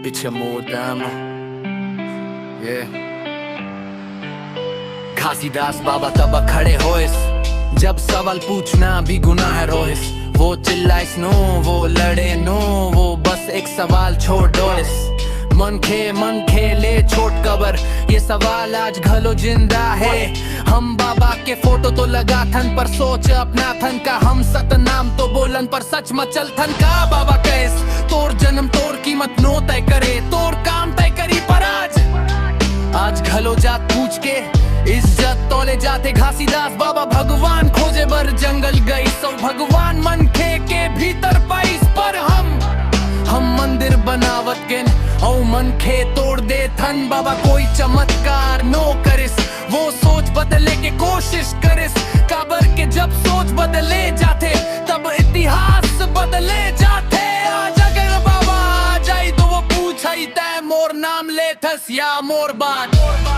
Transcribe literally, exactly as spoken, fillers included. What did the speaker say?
पीछे मोर दाम। ये घासीदास बाबा तब खड़े होइस, जब सवाल पूछना भी गुनाह रोहिस। वो चिल्लाइस नो, वो लड़े नो, वो बस एक सवाल छोड़ डोरिस। मनखे मनखे ले छोट कबर, ये सवाल आज घलो जिंदा हे। हम बाबा के फोटो तो लगाथन, पर सोच अपनाथन का? हम सतनाम तो बोलन, पर सच म चलथन का? बाबा कहिस, तोर जन्म तोर कीमत नो तय करे, तोर काम तय करी। पर आज, आज घलो जात पूछ के इज्जत तौले जाथे। घासीदास बाबा भगवान खोजे बर जंगल गइस, अउ भगवान मनखे के भीतर पाइस। पर हम, हम मंदिर बनावत केन, अउ मनखे तोड़ देथन। बाबा कोई चमत्कार नो करिस, वो सोच बदले के कोशिश करिस। काबर के जब सोच बदले जाथे, तब इतिहास बदले जाथे। आज अगर बाबा आ जाई तो वो पूछई, तै मोर नाम लेथस या मोर बात?